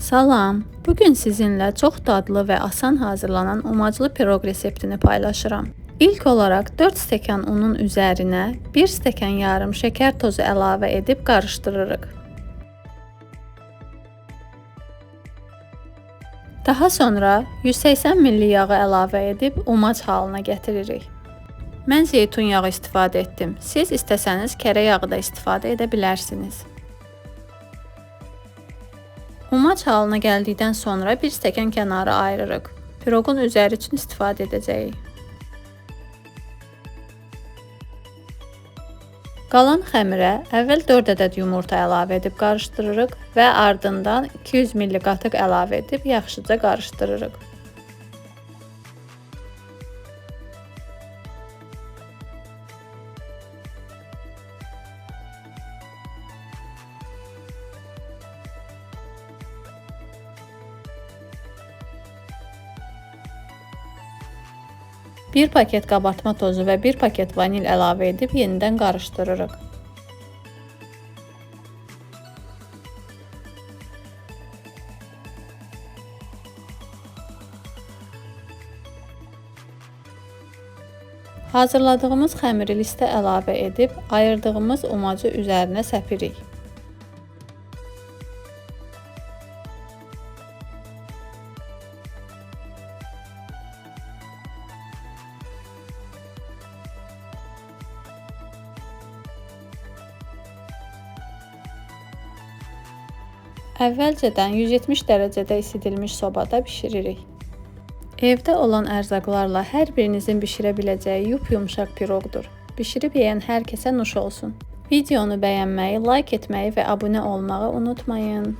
Salam! Bugün sizinlə çox dadlı və asan hazırlanan umaclı piroq reseptini paylaşıram. İlk olaraq 4 stəkan unun üzərinə 1 stəkan yarım şəkər tozu əlavə edib qarışdırırıq. Daha sonra 180 ml yağı əlavə edib umac halına gətiririk. Mən zeytun yağı istifadə etdim. Siz istəsəniz kərə yağı da istifadə edə bilərsiniz. Umac halına gəldikdən sonra 1 stəkan kənara ayırırıq. Piroqun üzəri üçün istifadə edəcəyik. Qalan xəmirə əvvəl 4 ədəd yumurta əlavə edib qarışdırırıq və ardından 200 ml qatıq əlavə edib yaxşıca qarışdırırıq. Bir paket qabartma tozu və 1 paket vanil əlavə edib yenidən qarışdırırıq. Hazırladığımız xəmiri listə əlavə edib ayırdığımız umacı üzərinə səpirik. Əvvəlcədən 170 dərəcədə isidilmiş sobada bişiririk. Evdə olan ərzaqlarla hər birinizin bişirə biləcəyi yup-yumşaq piroqdur. Bişirib yeyən hər kəsə nuş olsun. Videonu bəyənməyi, like etməyi və abunə olmağı unutmayın.